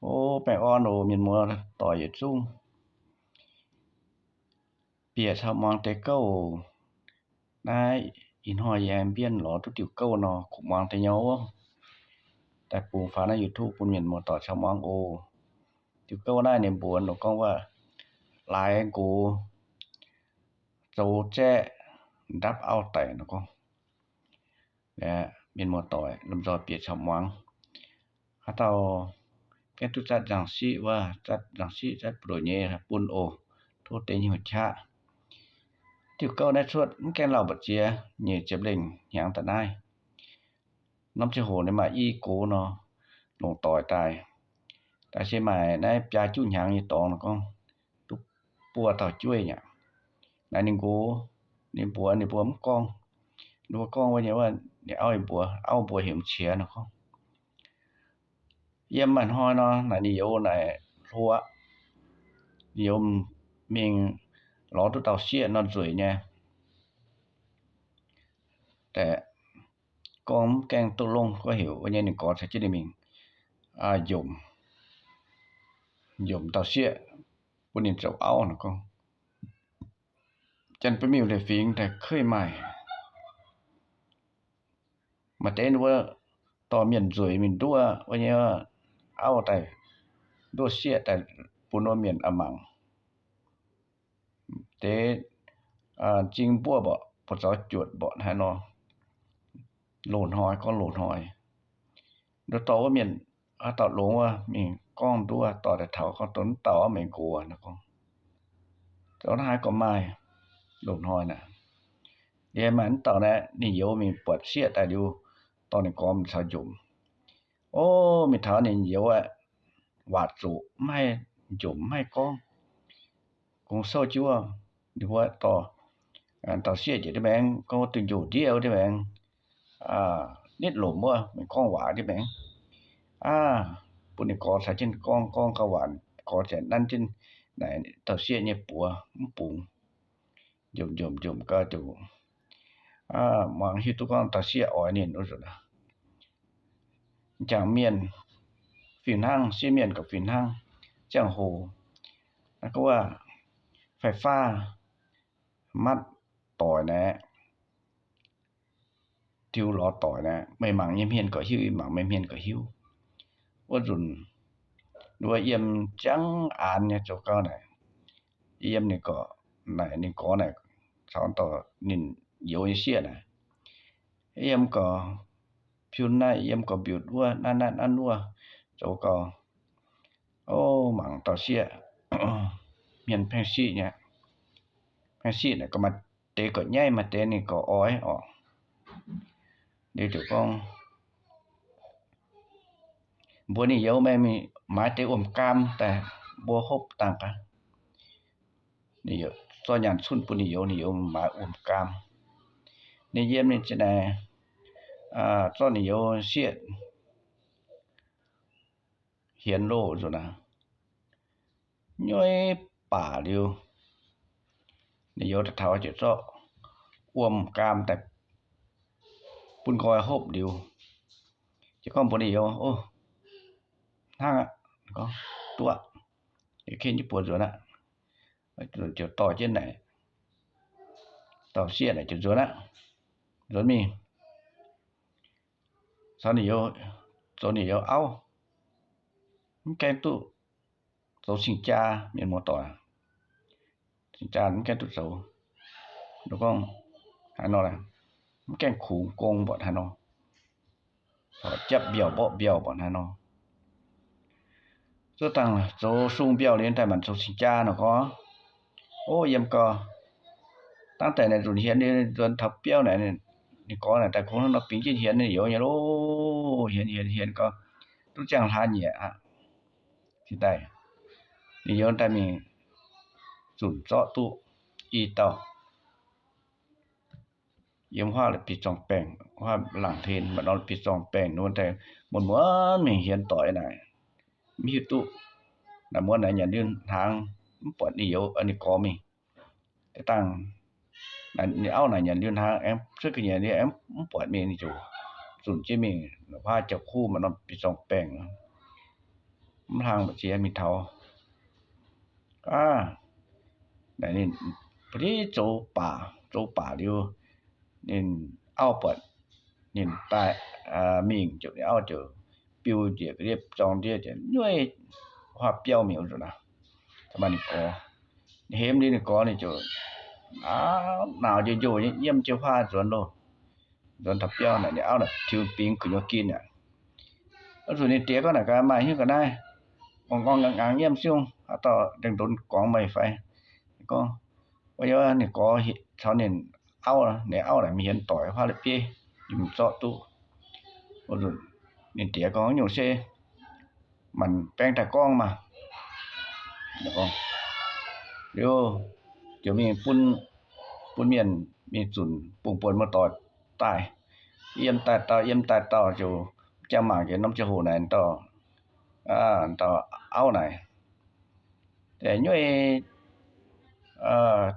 O, baengh orn oc, mienh muoz doic yietc zungv. Bieqc caux muangx deix gouv. Naaiv ih hnoi yie mbienv lorz duqv diuh gouv nor, kuv muangx deix nyei, daaih bungx faaux naaiv YouTube bun mienh muoz doic caux muangx oc. Diuh gouv naaiv ninh mbuox nor gorngv waac, laaix nqox zoux zaeqv ndapv auv daic nor gorngv. Mienh muoz doic lomh nzoih bieqc caux muangx. Haaix dauh gaengh duqv zatv nzangc siqv wuov, zatv nzangc siqv zatv buoz-ndoqv nyei bun oc. Tov deix nyei qaqv. Diuh gouv naaiv cuotv mv gaengh lauh mbu'ziex, nyic ziepc lengh hnyangx daaih naaiv. Norm ziangh hoc ninh maaih i gox nor, longc doic daaih. Daaih se maaih naaiv biaa juqv hnyangx nyei dorngx nor gorngv, duqv buo dauh jueiv aqv. Naaiv ninh nqox, ninh mbuox ninh mbuo mv gorngv. Ninh mbuo gorngv wuov nyei, ninh auv mbuox, auv mbuox heuc m'qiex nor gorngv. Yiem maaih hnoi nor, naaic ninh youz naaic hlo aqv. Ninh youz mingh lorz duqv dauh sieqv nor nzueic nyei. Daaih gorngv mv gaengh duqv longh, gorngv heuc wuov nyei ninh gorx caux jienv ninh mingh njomc, njomc dauh sieqv bun ninh zoux auv nor gorngv. Janx-Beiv Miuh leiz-fingx daaih keiv maaih. Maaih deix wuov dorh mienh nzueic mingh nduov wuov nyei auv daaih, nduov sieqv daaih bun wuov mienh a'mangc. Deix zing mbuov mborqc, buoz-zaux juotc mborqc haaix nor, loz-hnoi gorngv loz-hnoi. Nduov dorh wuov mienh, haaix dauh longx wuov mingh gorngv nduov dorh daaih taux gorngv dongh mv dauh meih nqox nor gorngv. Zoux naaiv haaix gorngv maaih loz-hnoi naaic. Liuz maaih mv dauh naaiv ninh youz mingh buatc sieqv daaih liuz, dorh ninh gorx mingh caux njomc. O, mingh taux ninh youz aqv, waac zoqc mv haih njomc mv haih gorngv. Gong souv jienv wuov, ninh mbuo dorh dauh sieqv njiec diqv maengx, gorngv dunh njoh ndiev wuov diqv maengx, nitv lomc wuov, mingh gorngv waac diqv maengx. Aav, bun ninh gorx caux jienv gorngv, gorngv gauh waac, gorx ziouc nanv jienv naaic dauh sieqv nyei buoz mv bungx. Njomc njomc njomc gau ziouc muangx hiuv duqv gorngv dauh sieqv oix ninh wuov nzunc. Jangc mienh fih hnangv, sieqv mienh gauh fih hnangv. Ziangh hoc naaiv gorngv waac fai faav matv doic naaiv, tiux lorz doic naaiv, meih mangc nyei hmien gorqv hiuv, yie mangc meih hmien gorqv hiuv. Wuov nzunc, wuov yiem jangv aanx nyei zoux gau naaic, yiem ninh gorqv, naaic ninh gorx naaic, caux dorh ninh youz nyei sieqv naaic, yiem gorqv piun naaiv, yiem gorqv mbiutc wuov, naaiv naaiv naaiv wuov, zoux gau. O, mangc dauh sieqv, hmien paengv siqv nyei. Paengv siqv naaic gorqv maaih deix gorqv nyaiv, maaih deix ninh gorqv oix orqc. Liuz ziouc gorngv, mbuox ninh youz, meih mingh maaiz deix wuom-gaam daaih mbuo hopv dangh gaax. Ninh youz zorqv nyaanh cunh bun ninh youz, ninh youz maaiz wuom-gaam. Ninh yiem ninh za'naaic zorqv ninh youz sieqv hienx loh nzunc aqv. Nyueiv baac liuz, ninh youz daaih taux ziouc zorqv wuom-gaam daaih bun nqoi hopv liuz, ziouc gorngv mbuox ninh youz, O, hnangv aqv. Gorngv, Duqv aqv. Ken jienv buoz nzuonx aqv. Ziouc dorh jienv naaic, dauh sieqv naaic ziouc nzuonx aqv. Nzuonx mingh caux ninh youz, zoux ninh youz auv, mv gaengh duqv zoux cing-jaa. Mienh muoz-doic, cing-jaa mv gaengh duqv zoux. Gorngv haaix nor, mv gaengh kungx gong mbuatc haaix nor, japv mbiauh mborqv mbiauh mbuatc haaix nor. Zuov dangh zoux sung mbiauh liuz daaih maanc zoux cing-jaa nor gorngv, O, yiem gau. Dangv daaih naaic nzunc hienx liuz nzuonx taux biauv naaic, ninh gorx naaic daaih kungx hnangv nor bingx jienv hienx ninh youz nyei loh. Hienx hienx hienx gau, duqv ziangh hlaax nyieqc aqv. Cingx daaih, ninh youz daaih mingh zunc zorqv duqv i dauh yiem huaav la'bieiv-zorng baengh, huaav laangh hlen maaih norm la'bieiv-zorng baengh nor daaih, muonz-muonz mingh hienx doic naaic, mv hiuv duqv. Naaic muonz naaic nyanc liuz hnaangx, mv buatc ninh youz, ninh gorx mingh. Dangh ninh auv naaic nyanc liuz hnaangx aengx cuotv ga'nyiec liuz aengx mv buatc mingh, ninh ziouc zunc jienv mingh huaav jauv-kuv maaih norm la'bieiv-zorng baengh. mv hlang mbu'ziex mingh taux. Aav, ninh ba'dic zoux baac, zoux baac liuz, ninh auv buatc ninh daaih mingh ziouc, ninh auv ziouc biu njiec ga'ndiev zorng ndiev ziouc nyueiv huaav biauv mingh nzunc naaic. Maaih ninh gorx, ninh hemx liuz ninh gorx ninh ziouc naaux njoux njoux nyei yiem jienv huaav nzuonx loh, nzuonx taux biauv naaic, ninh auv naaic tiux bingx gu'nyuoz gin aqv. Oix zuqc ninh diex gorngv naaic gaax, maaih hnyouv ga'naaiv, ngorngv ngorngv nganc nganc nyiemv siung, haaix dauh ndengh ndonx gorngv meih fai? Gorngv, wuov ninh gorx caux ninh auv, ninh auv naaic mingh hienx doic huaav la'bieiv, ninh zorqv duqv. Ninh diex gorngv, nyungc se maanc baeng daaih gorngv maah. Liuz, ziouc mingh bun, bun mienh mingh zunc bungx buonc muoz-doic daaih, yiem daaih dauh, yiem daaih dauh, ziouc jangx mangc jiex norm ziangh hoc naaic dauh, dauh auv naaic, nyueiv,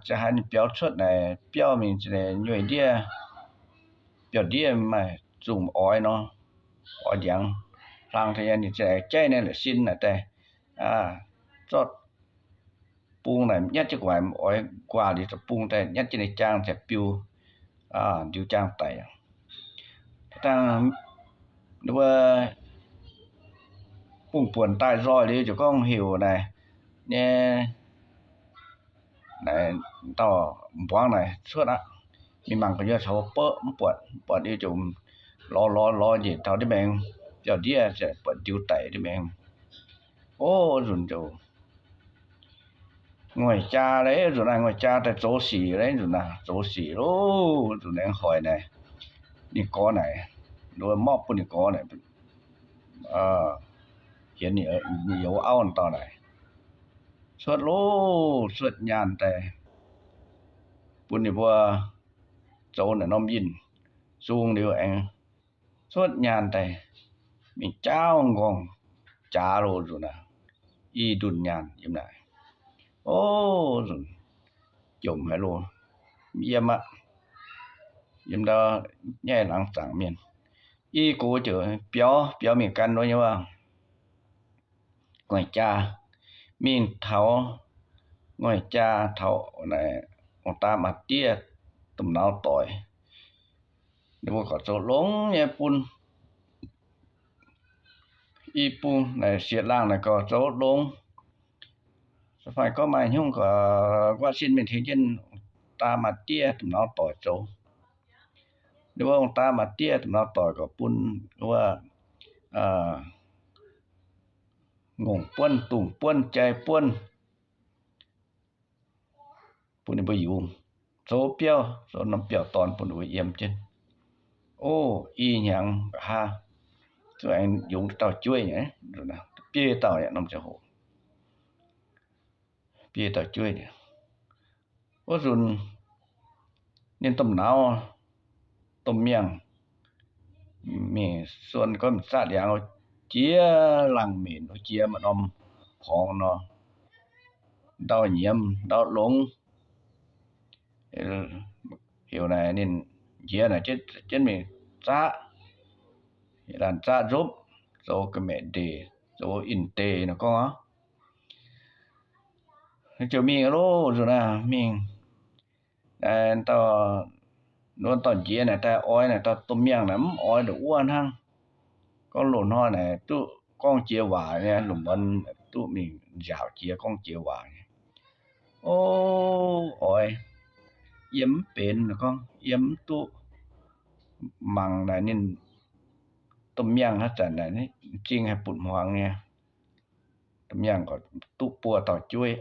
ziouc haiz ninh biaux cuotv naaic biauv mingh nyueiv ndiev, biauv ndiev maaih zungh oix nor, oix ndiangx hlang taux ninh jaiv naaiv la'sin naaic daaih, zorqv bung naaic nyatv jienv gu'nguaaic, oix guaax liuz zoux bung daaih nyatv jienv ninh jaang ziouc biu ndiux jaang daic. Dangh wuov bungx buonc daaih nzoih liuz ziouc gorngv heuc naaic nyei, naaic dauh mbuangz naaic cuotv aqv. Mingh mangc gu'nyuoz caux beuv mv buatc, mv buatc liuz ziouc lorz lorz lorz njiec taux ndiev maengx, biauv ndiev ziouc buatc ndiux daic ndiev maengx. O, nzunc ziouc nguaih jaa leiz nzunc naaiv, nguaih jaa daaih zoux sic leiz nzunc naaic, zoux sic loh nzunc aengx hoic naaic, ninh gorx naaic, nduov morqv bun ninh gorx naaic, hienx ninh youz auv dauh naaic, cuotv loh, cuotv nyaanh daaih bun ninh mbuo zoux naaic norm yinh zung liuz aengx cuotv nyaanh daaih mingh jaauv nqorngv jaax loh nzunc naaic, i ndunh nyaanh yiem naaic. O, nzunc jomc haic loh, yiem aqv. Yiem ndau nyaiv laangz zaangc mienh, i gox ziouc biaux, biaux mingh gan wuov nyei waac nguaih jaa, mingh taux nguaih jaa taux naaic ong-daa maa-diev domh nauz doic. Ninh mbuo gorqv zoux longx nyei bun i bung naaic sieqv laangh naaic gorqv zoux longx. Fai gorngv maaih hnyungv gorqv guaatv sin mingh tengx jienv ong-daa maa-diev domh nauz doic zoux. Ninh mbuo ong-daa maa-diev domh nauz doic gorqv bun wuov ngongh buonv, dungz buonv, jai buonv, bun ninh mbuo yungz, zoux biauv, zoux norm biauv-dorn bun ninh mbuo yiem jienv. O, i hnyangx nqa'haav zungv aengx yungz dauh jueiv nyei, biei dauh yaac norm ziangh hoc, biei dauh jueiv. Wuov nzunc ninh domh nauz, domh miangh, mingh suon gorngv mingh zatv liangx, jiex laangh menc, jiex maaih norm porngx nor, ndau nyiemz ndau longx. Heuc naaic ninh njiec naaic jienv mingh zaqv, laanh zaqv nzopv, zoux ga'maeqc ndeic, zoux in deic nor gorngv aqv. Ziouc mingh loh, nzunc naaiv mingh, dauh, wuov dauh njiec naaic daaih oix naaic dauh domh miangh naaic mv oix ndoqc wuov hnangv. Gorngv loz-hnoi naaic duqv gorngv jiex waac nyei, lungh muonz duqv mingh nziaauc jiex gorngv jiex waac nyei. O, oix yiem mv benx, gorngv yiem mv duqv. Mangc naaic ninh domh miangh haaix zanc naaic zingh haih butv hmuangx nyei. Domh miangh gorqv duqv buo dauh jueiv.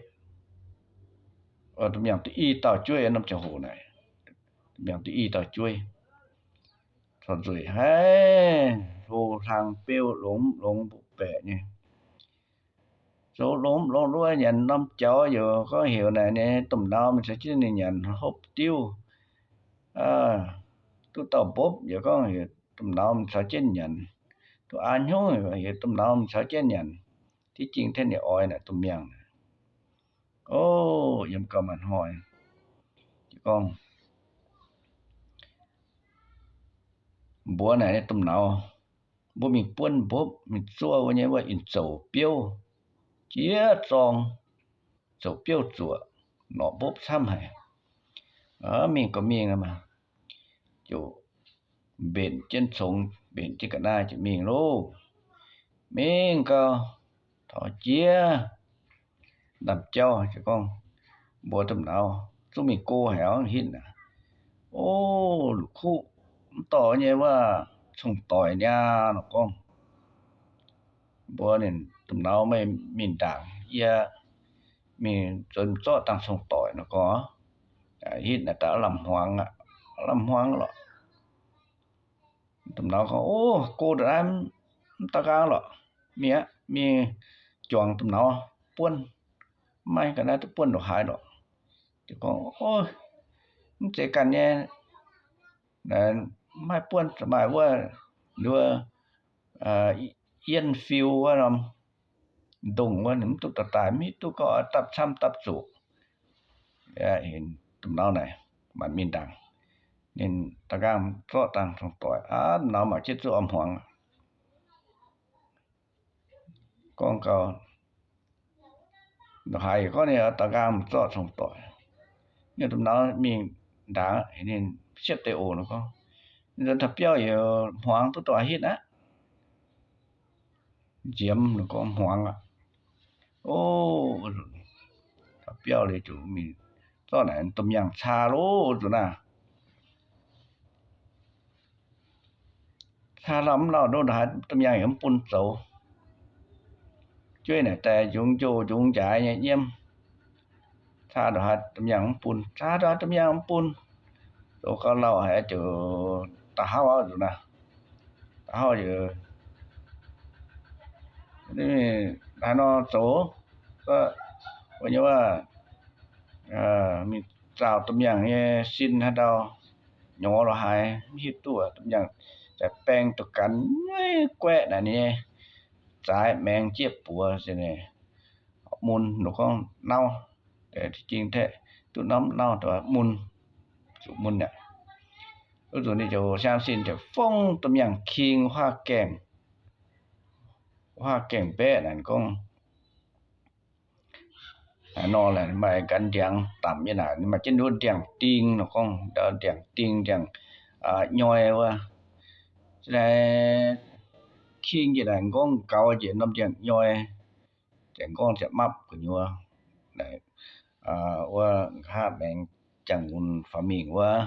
Domh miangh duqv i dauh jueiv, norm ziangh hoc naaic, domh miangh duqv i dauh jueiv. Corc nzueic haic, hlo hlang beu longx longx mbuo baeqc nyei. Zoux longx longx luov nyanc norm jaux, yaac gorngv heuc naaic ninh domh nauz mingh caux jienv ninh nyanc hopv diuv. Duqv dauh mbopv yaac gorngv heuc domh nauz mingh caux jienv nyanc. Duqv aav hnyungv heuc domh nauz mingh caux jienv nyanc. Div jing tengx ninh oix naaic domh miangh. O, yiem gauh maaih hnoi, gorngv mbuox naaic ninh domh nauz, mbuo mingh buonv mbopv mingh zuov wuov nyei wuov in zouc biouv. jiex zorng, zoux biouv zuoqc, norqc mbopv camv haic. Mingh gau mingh, ziouc mbenc jienv congx, mbenc jienv ga'naaiv ziouc mingh loh. Mingh gau, taux jiex ndaamv-jauv ziouc gorngv mbuox domh nauz, zungv mingh go haic aqv, hitv aac. O, la'kuqv mv dorh nyei wuov cong-doic niaa, nor gorngv. Mbuox ninh, domh nauz, meih mingh ndaangc, yie mingh nzuonx zorqv dangh cong-doic, nor gorngv. Hitv naaic daaih lamh hmuangx aqv, lamh hmuangx lorqc. Domh nauz gorngv, O, go daaih naaiv, mv daux nqaang lorqc. Mingh aqv, mingh juangc domh nauz buonv. Maiv ga'naaiv duqv buonv ndongc haaix lorqc. Ziouc gorngv, O, mv zeiz ganh nyei, maiv buonv, maaih wuov, wuov, yien fiu wuov norm ndongh wuov, ninh mv duqv daaih daaih, mv hiuv duqv gorngv dapv camv dapv zuqc. Domh nauz naaic maanc mingh ndaangc, ninh daux nqaang zorqv dangh cong-doic aqv. Domh nauz mangc jienv zuqc lamh hmuangx. Gorngv gau, ndongc haaix gorngv ninh daux nqaang zorqv cong-doic. Ninh domh nauz mingh ndaangc, ninh siepv deix oc, nor gorngv, Nzuonx taux biauv yaac hmuangx duqv dongh hitv aqv. Nziemx, nor gorngv, hmuangx aqv. O, taux biauv liuz ziouc mingh zorqv naaic domh mienh caa loh, nzuqc naaiv caa lauh mv lauh ndongc haaix domh mienh yaac mv bun zoux. Jueiv naaic daaih njungx njoh njungx njaaix nyei nyiemv. Caa ndongc haaix domh mienh mv bun, caa ndongc haaix domh mienh mv bun. Zoux gau lauh haic ziouc da'hauv aqv, nzuqc naaiv. Da'hauv ziouc haaix nor zoux, wuov nyei wuov, mingh zaauh domh mienh nyei sin haaix ndau, nyorx lorz haaix mv hiuv duqv, domh mienh za'gengh baeng duqv ganh nyueiv guaeqv naaic nyei, zaaix maengx jieqv buoz mun, nor gorngv nauv, jing duqv nauv, nauv mun, zuqc mun aqv. Wuov nzunc ninh ziouc siang sin ziouc fongv domh mienh king huaav gaengh, huaav gaengh mbaeqv naaic gorngv, naaiv nor maaih ganh ndiangx damc nyei naaic, maaih jienv wuov ndiangx-ding nor gorngv, ndiangx-ding, ndiangx-nyoi wuov. Naaiv king njiec naaic nqorngv gaux njiec norm ndiangx-nyoi, ziouc nqorngv ziepc mapv gu'nyuoz, wuov nqa'haav maengx jangx-nqunc faaux mingh wuov.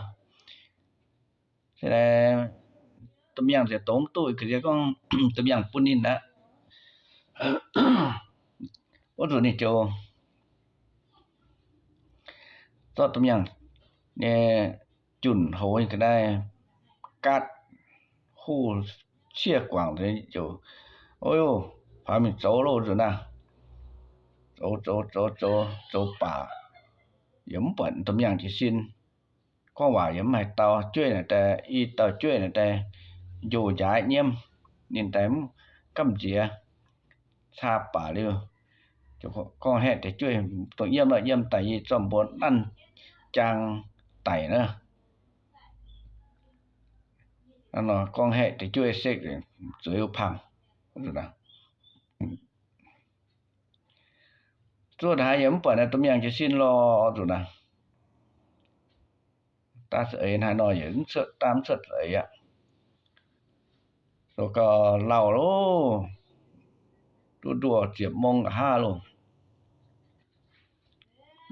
Domh mienh ziouc dongz duqv, ga'ndiev gorngv domh mienh bun ninh aqv. Wuov nzunc ninh ziouc zorqv domh mienh nyei junh hoz nyei ga'naaiv gaatv huv ciev guangc ziouc, o, faaux mingh zoux loh nzunc naaiv. Zoux zoux zoux zoux zoux baac yaac mv buatc domh mienh jiez sin. Gorngv waac yaac mv haaix dauh. Jueiv naaic daaih, i dauh jueiv naaic daaih njoh njaaix nyiemv, ninh daaih mv gamh nziex. Caa baac liuz, gorngv haeqv deix jueiv, dongh yiem lorh yiem daaih, yie zorqv mbuo nanv jaang daic naaiv. Gorngv haeqv deix jueiv sekv, zueiz wuov pangh. Zuov haaix yaac mv buatc naaiv domh mienh jiez sin lorh, nzuqc naaiv. Daav za'eix haaix nor yaac mv cuotv, daav mv cuotv za'eix aqv. Zoux gau lauh loh, duqv nduoh ziepc mong nqa'haav loh.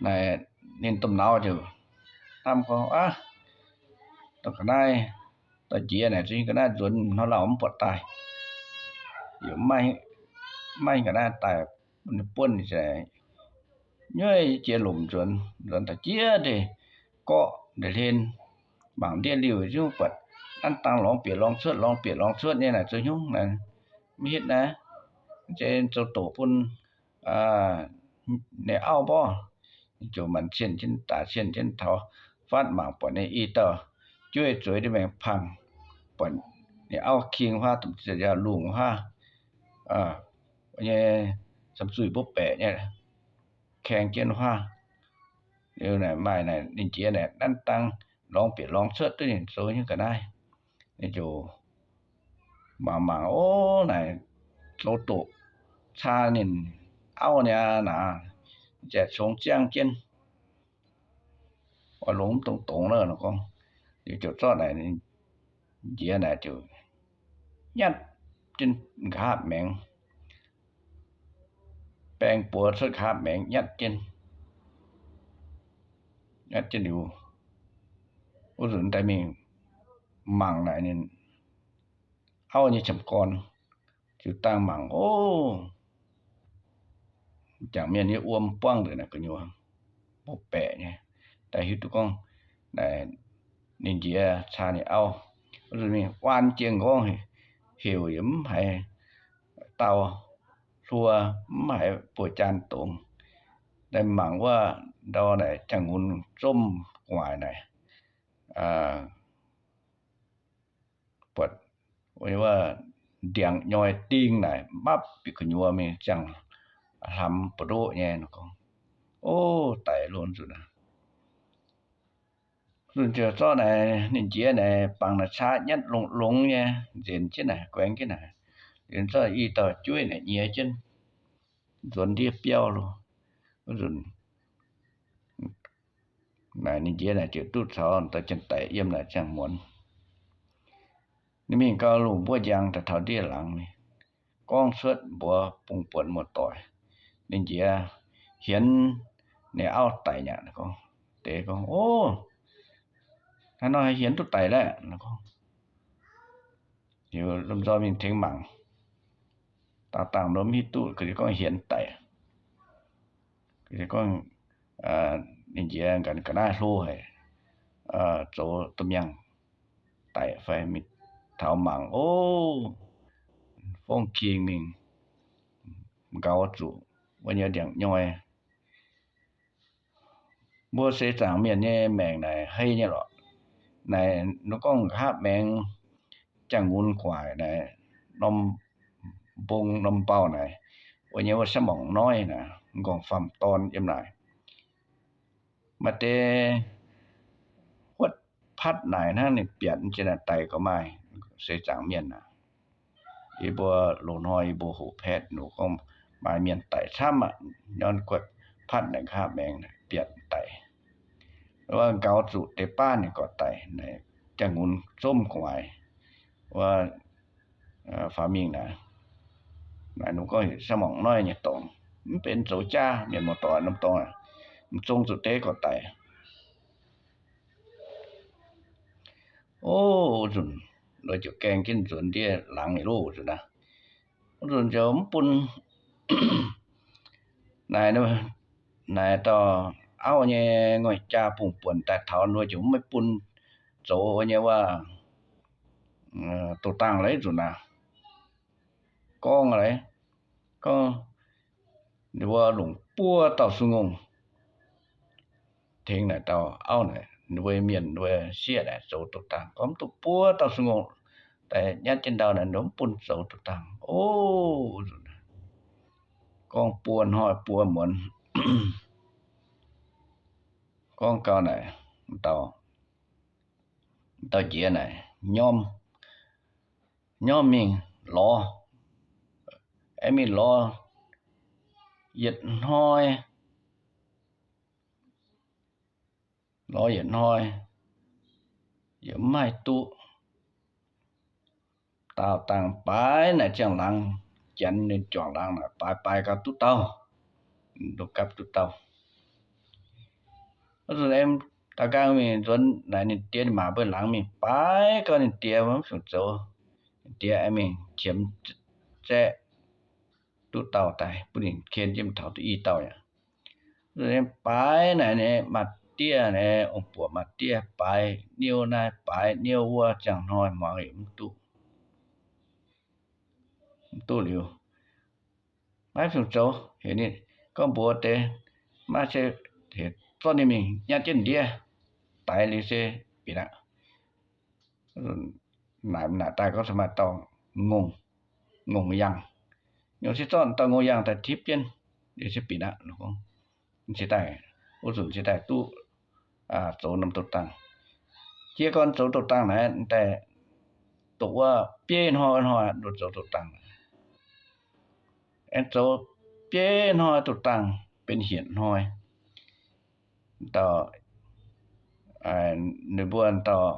Naaic ninh domh nauz ziouc hnamv gorngv, Aav, dongh ga'naaiv, da'jiex naaic za'gengh ga'naaiv nzuonx hnoi lauh mv buatc daaih. Yaac maiv ga'naaiv daaih bun ninh buonv nyei. Nyuoiv jiex lomc nzuonx, nzuonx da'jiex deix gorqv ndeic hlen, mangc ndiev liuh zungv buatc nanv dangh lorngx bieqc lorngx cuotv, lorngx bieqc lorngx cuotv nyei naaic zoux hnyungv naaic, mv hitv naaiv, mv zeiz zoux doqc bun ninh auv mborqv. Ninh ziouc maanc cienh jienv daaih cienh jienv taux fatv mangc buatc ninh i dauh jueiv zueiz ndiev maengx pangh, buatc ninh auv king huaav, lungh huaav nyei, samx zuih mbopv baeqc nyei, kaeng jienv huaav. Liuz naaic maaih naaic ninh jiex naaic nanv dangh lorngx bieqc lorngx cuotv duqv ninh zoux hnyouv ga'naaiv. Ninh ziouc mangc mangc, o, naaic zoux doqc caa ninh auv niaa naaic, nzengc congx ziangv jienv, oix longx mv dongh dongz nor gorngv. Liuz ziouc zorqv naaic, njiec naaic ziouc nyatv jienv nqa'haav maengx, baeng buoz cuotv nqa'haav maengx nyatv jienv, nyatv jienv liuz, wuov nzunc daaih mingh mangc naaic ninh auv nyei qamv gorn, ziouc dangh mangc, o, jangc mienh nyei wuom buangv nzengc naaic gu'nyuoz, mbuo baeqc nyei, daaih hiuv duqv gorngv naaic ninh njiec caa ninh auv. Wuov nzunc mingh waan jienv nqorngv, heuc yaac mv haiz dau, hluo mv haiz buoz-jaan dongz. Daaih mangc wuov ndau naaic jangx-nqunx zomv gu'nguaaic naaic, buatc wuov ndiangx nyoi ding naaic mapv bieqc gu'nyuoz mingh ziangh hlamx mbu'ndoqv nyei nor gorngv, o, daic loh nzunc aqv. Nzunc ziouc zorqv naaic ninh njiec naaic bangc naaic caa nyatv longx-longx nyei nzenc jienv naaic, guaengx jienv naaic, liuz zorqv i dauh jueiv naaic nyiex jienv nzuonx ndiev biauv loh. Wuov nzunc naaic ninh njiec naaic ziouc duqv caux dauh janx-daic yiem naaic ziangh muonz. Ninh mingh gau lungh mbuov njang daaih taux ndiev laangz mingh, gorngv cuotv mbuox bungx buonc muoz-doic, ninh njiec hienx ninh auv daic nyei aqv. Gorngv, deix gorngv, o, hnangv nor haih hienx duqv daic laeh. Gorngv, liuz lomh nzoih mingh tengx mangc, daauh dangh nor mv hiuv duqv, ga'naaiv gorngv hienx daic. Gorngv ninh njiec ga'naaiv hlo haic, zoux domh miangh daic fai mingh taux mangc, o, fongv king mingh nqaux zuqc wuov nyei ndiangx nyoi. Mbuo seix zaangc mienh nyei maengc naaic hei nyei lorqc. Naaic nor gorngv nqa'haav maengx jangx-nqunx gu'nguaaic naaic, norm mbong norm mbauh naaic, wuov nyei wuov สมองน้อย naaic, m'nqorngv-faam dorn yiem naaic. Maaih deix huotv patv naaic hnangv ninh biatc jienv naaic daic gauh maaih. Seix zaangc mienh aac, yie mbuo loz-hnoi yie mbuo hoqc paetv nor gorngv maaih mienh daic camv aqv, nyorn guatc patv naaic nqa'haav maengx biatc daic. Wuov nqaux zuqc deix baav ninh gorqv daic, jangx-nqunx zomv gu'nguaaic, wuov faaux mingh naaic, naaic nor gorngv สมองน้อย nyei dorngx, mv benx zoux jaav mienh muoz-doic norm dorngx, m'zong zuqc deix gorqv daic. O, wuov nzunc lorz ziouc gaeng jienv nzuonx ndiev laangz nyei loh nzunc aqv. Wuov nzunc ziouc mv bun naaic, naaic dauh auv nyei ngoic jaa bungx buonc daaih taux nor ziouc mv maiv bun zoux wuov nyei wuov douz-dangh laaix nzunc aqv. Gorngv laaix, gorngv ninh mbuo longc buo dauh sun-ngongh tengx naaic dauh auv naaic, ninh mbuo mienh ninh mbuo sieqv naaic zoux douz-dangh. Gorngv mv duqv buo dauh sun-ngongh daaih nyatv jienv ndau naaic, ninh mv bun zoux douz-dangh. O, gorngv buo hnoi buo muonz, gorngv gau naaic, dauh, dauh jiex naaic nyorm, nyorm mingh lorz, aengx mingh lorz yietc hnoi, lorz yietc hnoi yaac mv haih duqv. Daauh dangh baaix naaic ziangh laangz, janx ninh juangc laangz naaic baaix baaix gau duqv dauh, duqv gapv duqv dauh. Wuov nzunc aengx daaux nqaang mingh nzuonx naaic ninh diex ninh maa mbuo laangz mingh baaix gau ninh diex mv fungc zoux. Ninh diex aengx mingh qiemx zaeqv duqv dauh daaih bun ninh ken jienv taux duqv i dauh aqv. Baaix naaic, maaih diev naaic, ong-buoqc maaih diev baaix niouv naaiv baaix niouv wuov, ziangh hnoi muangx yietc mv duqv. Mv duqv liuz, maiv fungc zoux heuc ninh gorngv mbuox deix, maiv se heuc zorqv ninh mingh nyatv jienv ndiev, daix liuz se bieqc aqv. Naaic, naaic daaih gorngv se maaih dauh ngongh, ngongh yangh. Nyungc se zorqv dauh ngongh yangh daaih tipv jienv liuz se bieqc aqv. Wuov nzunc se daaih duqv zoux norm douz-dangh. Jiez gorn zoux douz-dangh naaiv daaih, doqc wuov biei hnoi hnoi duqv zoux douz-dangh. Aengx zoux bieiv hnoi duqv dangh benx hietc hnoi. Dauh, ninh mbuo dauh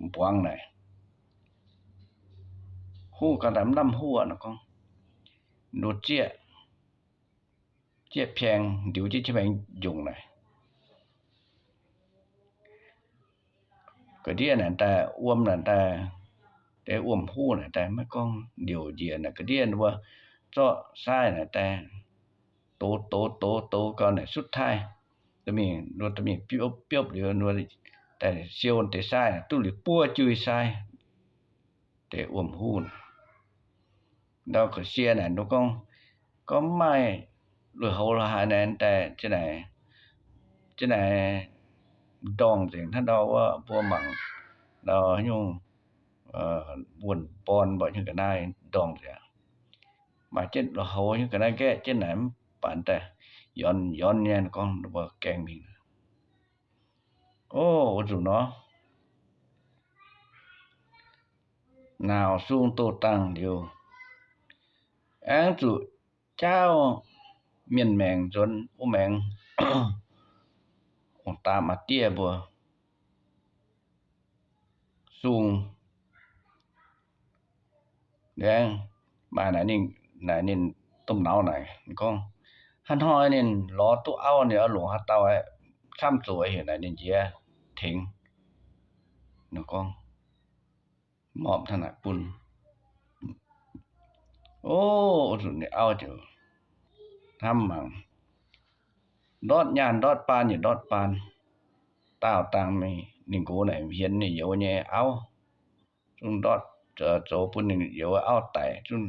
mbuangz naaic, huv ga'ndamv lamh huv aqv nor gorngv, nduov zieqv, zieqv paeng, ndiux jienv zieqv paeng njongc naaic. Ga'ndiev naaic daaih, wuom naaic daaih, deix wuom-huv naaic daaih, maiv gorngv ndiouc njiec naaic, ga'ndiev mbuo zorqv saaiv naaic daaih, dox dox dox dox gau naaic, sutv taaih dorh mingh, dorh mingh biopv biopv liuz, daaih siou deix saaiv naaic duqv liuz buo jui saaiv, deix wuom-huv naaic. Ndau ga'sie naaic, nduov gorngv, gorngv mv maaih lui-houx la'haaix naaic daaih, ziang naaic ndorngh nzengc hnangv ndau wuov mbuo mangc ndau nyungc wuonh born mbuo nyungc ga'naaiv ndorngh nzengc. Maaih jienv lui-houx nyungc ga'naaiv nqaeqv jienv naaic mv baac daaih yornx yornx nyei gorngv mbuo gaengh mingh. O, wuov nzunc nor, nauz sung doh dangh liuz, aengx zuqc jaauv mienh maengc nzuonx wuov maengx, ong-daa maa-diev mbuo sung. Aengx maaih naaic ninh, naaic ninh domh nauz naaic gorngv, haaix hnoi ninh lorz duqv auv, ninh oix longc haaix dauh camv zoqc heuc naaic ninh njiec tengx. Ninh gorngv, morph hnangv naaic bun. O, nzunc ninh auv ziouc hnamv mangc, ndortv nyaanh ndortv baan yietc ndortv baan, daauh dangh mingh ninh nqox naaic hienx ninh youz nyei auv, zungv ndortv zoux bun ninh youz auv daic, zungv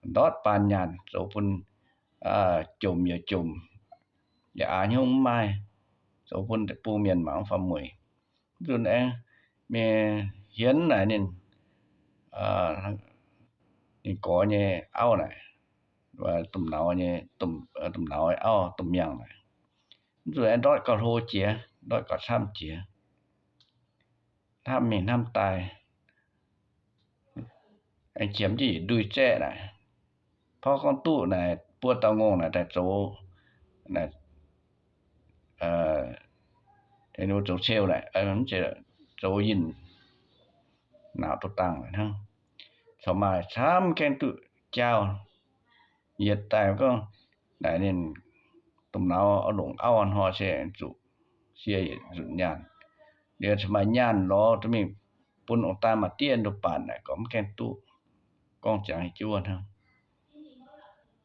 ndortv baan nyaanh zoux bun jomc yaac jomc, yaac aax hnyouv mv maaih, zoux bun deic-bung mienh mangc mv faaux mueic. Nzunc aengx mingh hienx naaic ninh, ninh gorx nyei auv naaic, domh nauz nyei, domh nauz auv domh miangh naaic. Nzunc aengx ndortv gauh hlo jiex, ndortv gauh camv jiex, hnamv mingh hnamv daaih, aengx qiemx jienv yietc ndui zaeqv naaic, porv gorngv duqv naaic buo dauh ngongh naaic daaih zoux, zoux ceu naaic, zoux yinh, nauz doh dangh naaic hnangv. Corc maaih camv gaengh duqv jaauv. Yietc daaih gorngv naaic ninh domh nauz longc auv hnoi se zuqc sie yietc nzunc nyaanh. Liuz corc maaih nyaanh lorz dorh mingh bun ong-daa maa-diev nduov baanc naaic gorngv mv gaengh duqv, gorngv ziangx hiuv hnangv.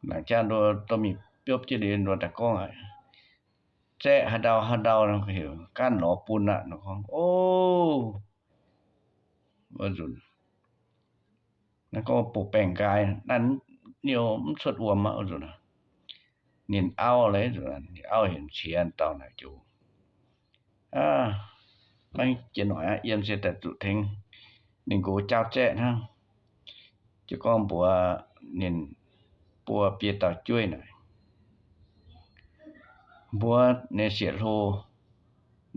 Laangc jaa nduov dorh mingh biopv jienv liuz nduov daaih gorngv, zaeqv haaix ndau haaix ndau heuc ganh lorz bun aqv nor gorngv, o, wuov nzunc naaiv gorngv bouh baengh nqaai, naaiv niouh mv cuotv wuom aqv. Wuov nzunc ninh auv, ninh auv heuc qiex dauh naaic joux, maiv jiex noic aqv, yiem se daaih zuqc tengx ninh nqox jaauv zaeqv hnangv. Jiez gorngv mbuox ninh buo biei dauh jueiv naaic, mbuox ninh sieqv hlo,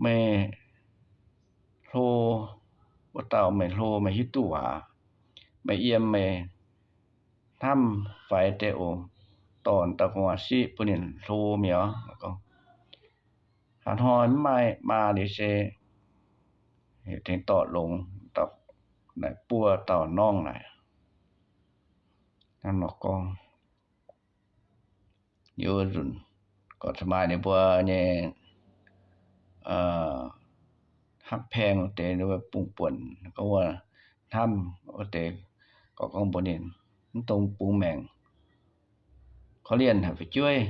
meih hlo, wuov dauh meih hlo meih hiuv duqv waac, meih yiem meih hnamv faix deix oc, dorh dauh gu'nguaaz-siqv bun ninh hlo mi'aqv. Gorngv haaix hnoi mv maaih maa liuz se tengx dorh longx, naaic buo dauh norngv naaic. Hnangv nor gorngv, yie nzunc gorqv ca'maaih ninh mbuo nyei hnamv paeng wuov deix, bungx buonc gorngv wuov hnamv wuov deix, gorqv gorngv mbuox ninh, mv dungx bungx maengc, korv-lienh haic fu'jueiv,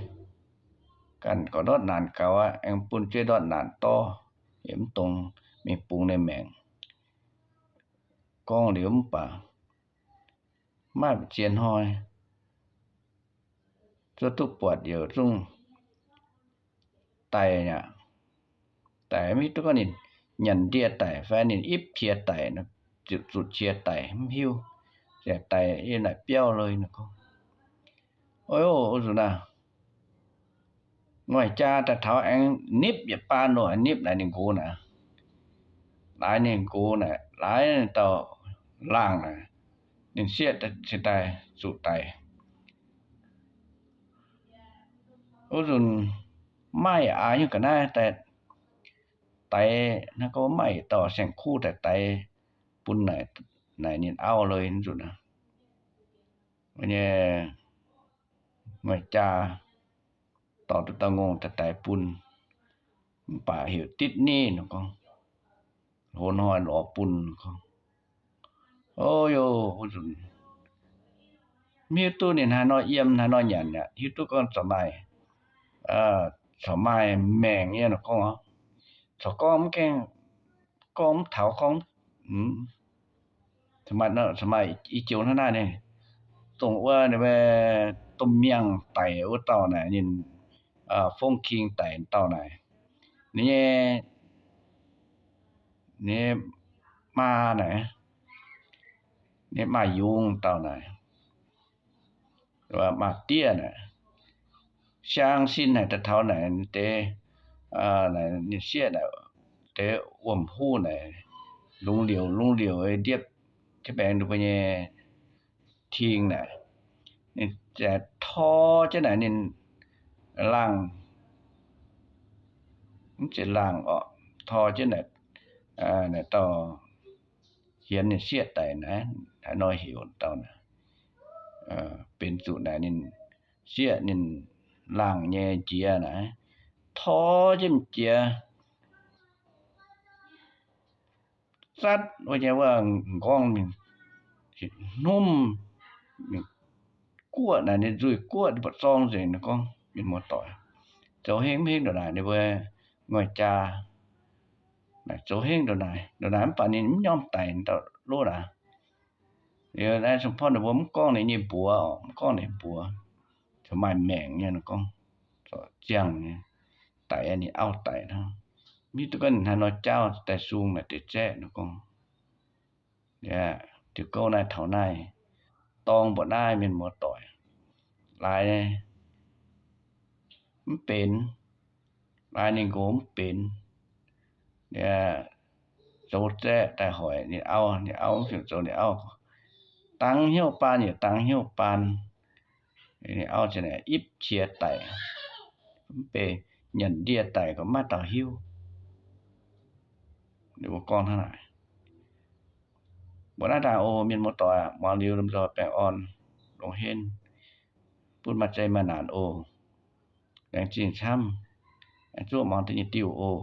ganh gorqv ndortv naanc gaux aqv, aengx bun jueiv ndortv naanc dorv, yie mv dungx mingh bungx ninh maengc. Gorngv liuz mv baac maaih ziex hnoi zuov duqv buatc youc zungv daic aqv. Daic mv hiuv duqv gorngv ninh nyanc ndie daic fai ninh ipv qiex daic, zuqc qiex daic mv hiuv, daic yiem naaic biauv lorqc. Gorngv, o, nzunc naaic, ngoic jaa daaih taux aengx nipv yietc baan nor, nipv naaic ninh nqox naaic, laaix ninh nqox naaic, laaix dauh laangh naaic, ninh sieqv cingx daaih zuqc daic. Wuov nzunc maaih aax nyungc ga'naaiv daaih, daix hnangv gorngv maaih dauh saeng-kuv daaih daix bun naaic, naaic ninh auv lorqc. Wuov nzunc nyei, maaih jaa dorh duqv dauh ngongh daaih daix bun, mv baac heuc Ditv Niv nor gorngv, hoz hnoi lorz bun gorngv. O yoh, wuov nzunc mv hiuv duqv ninh haaix nor yiem haaix nor nyanc aqv. Hiuv duqv gorngv corc maaih, corc maaih maengc nyei nor gorngv, corc gorngv mv gaengh, gorngv mv taux gorngv, corc maaih i joux hnangv naaiv nyei, dongh wuov domh miangh daic wuov dauh naaic, ninh Fongv King daic dauh naaic, ninh nyei, ninh maa naaic, ninh maa yungz dauh naaic, maa diev naaic, siang sin naaic daaih taux naaic deix, ninh sieqv naaic deix wuom-huv naaic, lungz liouc lungz liouc ndiepv jienv baengx ninh mbuo nyei ting naaic, ninh tor jienv naaic ninh laangh, mv zeiz laangh orqc, tor jienv naaic, naaic dauh hienx ninh sieqv daic naaiv, haaix nor heuc dauh naaic, benx zuqc naaic ninh sieqv ninh laangh nyei njiec naaic, tor jienv jiex zatv wuov nyei wuov m'nqorngv mingh, hnumv mingh guoqv naaic, ninh nzuih guoqv buoqc zorng nzengc. Ninh gorngv mienh muoz-doic, zoux hengv mv hengv ndongc naaic, ninh mbuo ngoic jaa naaic zoux hengv ndongc naaic, ndongc naaic mv baac ninh mv nyormh daic dauh lov aqv. Liuz naaiv Song Porv ninh mbuo mv gorngv ninh nyei mbuox, mv gorngv ninh mbuox, corc maaih maengc nyei. Ninh gorngv ziangh nyei, daic ninh auv daic hnangv. Mv hiuv duqv gorngv ninh haaix nor jauv daaih sung naaic deix zaeqv. Ninh gorngv, diuh gouv naaiv taux naaiv dorngx mbuoqc naaiv mienh muoz-doic, laaix mv benx, laaix ninh nqox mv benx. Zoux zaeqv daaih hoic ninh auv, ninh auv mv fingx zoux ninh auv, dangx hnyouv baan yaac dangx hnyouv baan. Ninh auv ziouc naaic ipv qiex daic, mv benx nyanc ndie daic gorqv maiv dauh hiuv. Ninh mbuo gorngv hnangv naaic. Mbuo naaiv dangh oc, mienh muoz-doic, muangx liuz lomh nzoih baengh orn, longx henv, bun maaih zei maaih naanc oc. Laengz zingh camv, zuov muangx deix nyei diuh oc.